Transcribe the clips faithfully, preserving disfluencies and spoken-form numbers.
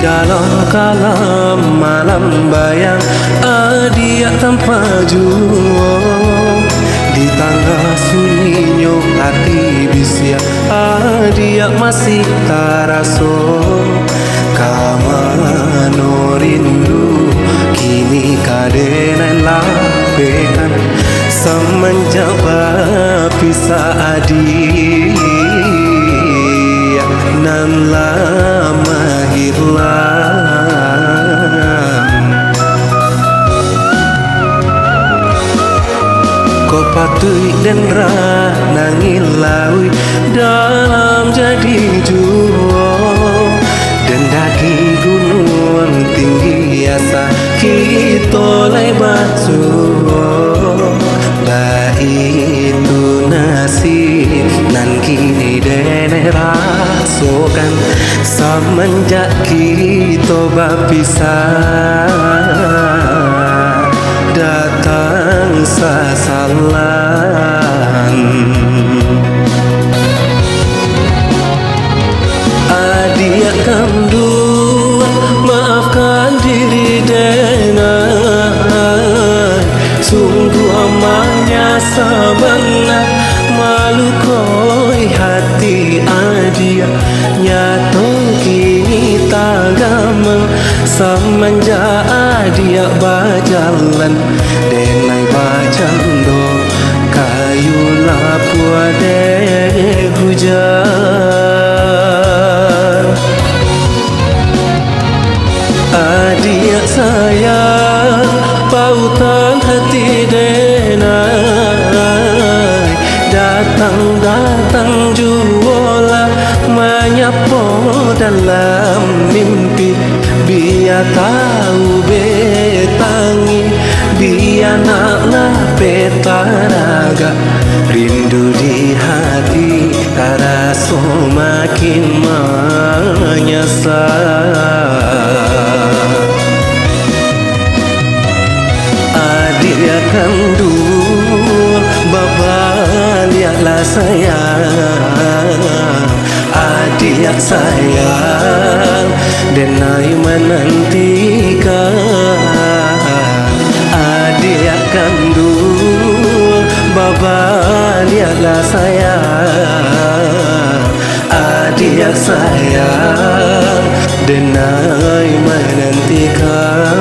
Dalam kalam malam bayang, adiak tampak juo. Di tangah sunyinyo ati bisiak, adiak masih taraso. Ka mano rindu, kini ka den lapehkan. Samanjak bapisah, adiak nan lah mahilang. Ko patuik den ranangi lauik dalam jadi juo. Den daki gunuang tinggi asa, kito lai basuo. Baitu nasib nan kini den rasokan, samanjak kito bapisah, datang sasalan. Adiak kanduang, maafkan diri den ai. Sungguah manyasa bana, malukoi hati adiak. Nyato kini tagamang, samanjak adiak bajalan, den ai bacando kayu lapuah dek hujan. Adiak sayang, pautan hati den ai, datang-datang juolah manyapo dalam mimpi. Bia tau betangih, bia nak lapeh taragak, rindu di hati taraso makin manyasa. Adiak kanduang, babaliaklah sayang. Adiak sayang, den ai manantikan. Adiak kanduang, babaliaklah sayang. Adiak sayang, den ai manantikan.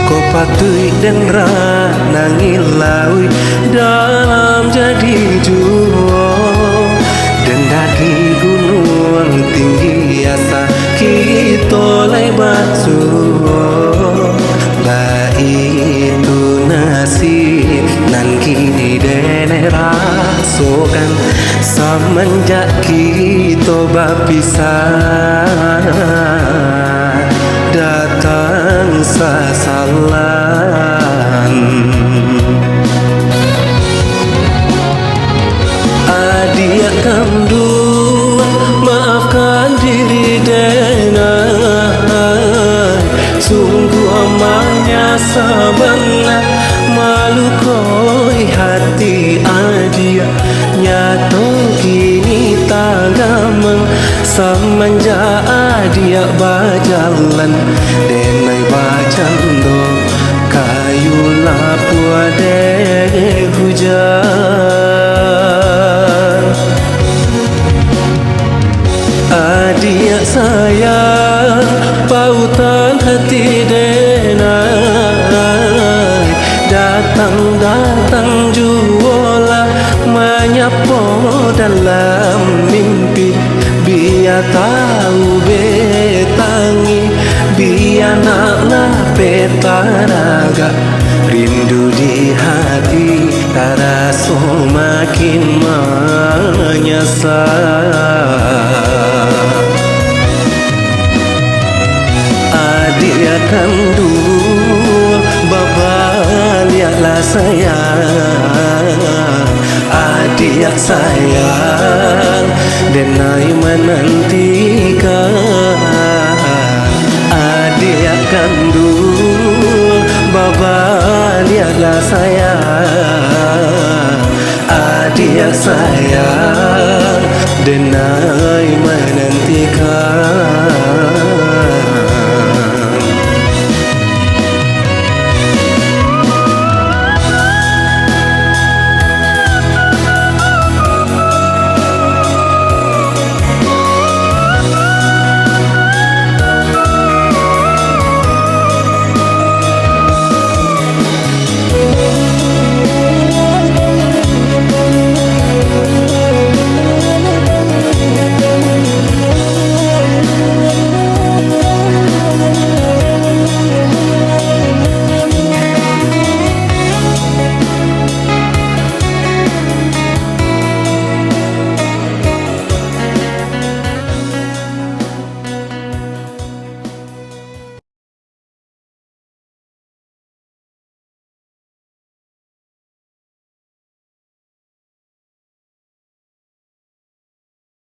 Ko patuik den ranangi lauik dalam jadi juo. Den daki gunuang tinggi asa, kito lai basuo. Baitu nasib nan kini den rasokan, samanjak kito bapisah, datang sasalan. Adiak kanduang, maafkan diri den ai. Sungguah manyasa bana, malukoi hati adiak. Nyato kini tagamang, samanjak adiak bajalan, den ai bacando kayu lapuah dek hujan. Adiak sayang, pautan hati den ai, datang-datang juolah manyapo dalam Tahu betangih, bia nak lapeh taragak. Rindu di hati taraso makin manyasa. Adiak kanduang, babaliaklah sayang. Adiak sayang, den ai manantikan. Adiak kanduang, babaliaklah sayang. Adiak sayang, den ai manantikan.